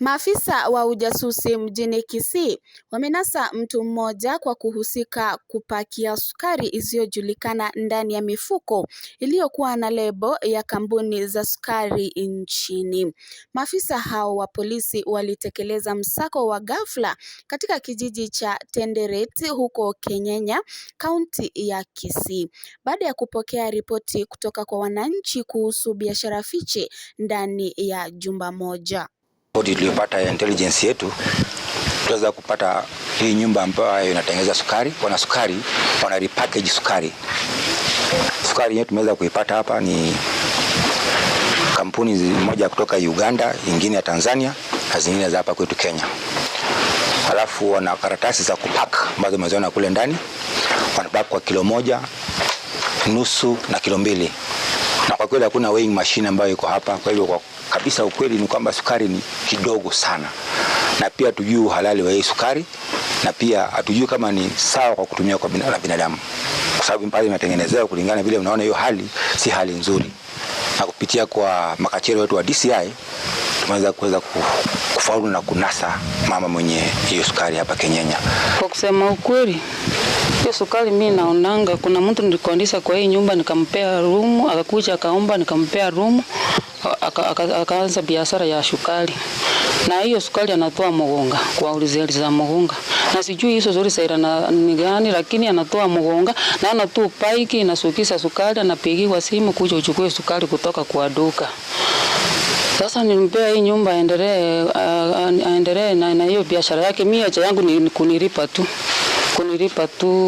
Maafisa wa ujasusi mjini Kisii wamenasa mtu mmoja kwa kuhusika kupakia sukari isiyojulikana ndani ya mifuko iliyokuwa na lebo ya kampuni za sukari nchini. Maafisa hao wa polisi walitekeleza msako wa ghafla katika kijiji cha Tenderet huko Kenyenya, kaunti ya Kisii, baada ya kupokea ripoti kutoka kwa wananchi kuhusu biashara fiche ndani ya jumba moja. Ripoti tuliyopata ya intelligence yetu, tuweza kupata hii nyumba ambayo inatengeneza sukari, wana sukari, wana repackage sukari. Sukari yenyewe tumeweza kuipata hapa ni kampuni moja kutoka Uganda, ingine ya Tanzania na zingine za hapa kwetu Kenya. Halafu wana karatasi za kupack ambazo umeziona kule ndani, wanapack kwa kilo 1, nusu na kilo 2. Na kwa kweli hakuna weighing machine ambayo iko hapa. Kwa hivyo kwa kabisa ukweli ni kwamba sukari ni kidogo sana, na pia hatujui uhalali wa hii sukari, na pia hatujui kama ni sawa kwa kutumia kwa binadamu, kwa sababu pale imetengenezewa kulingana vile unaona hiyo hali si hali nzuri. Na kupitia kwa makachero wetu wa DCI tumeweza kuweza kufaulu na kunasa mama mwenye hiyo sukari hapa Kenyenya. Kwa kusema ukweli, hiyo sukari mimi naonanga kuna mtu nilikondisha kwa hii nyumba nikampea room, akakuja akaomba nikampea room, akaanza biashara ya sukari. Na hiyo sukari anatoa Mugunga kwa ulizeli za Mugunga. Na sijui hizo zuri saira na ni gani, lakini anatoa Mugunga na anatoa paiki inasukisha sukari, anapigiwa simu kuja uchukue sukari kutoka kwa duka. Sasa nilimpea hii nyumba aendelee na hiyo biashara yake. Mimi haja yangu ni kunilipa tu. Kunilipa tu.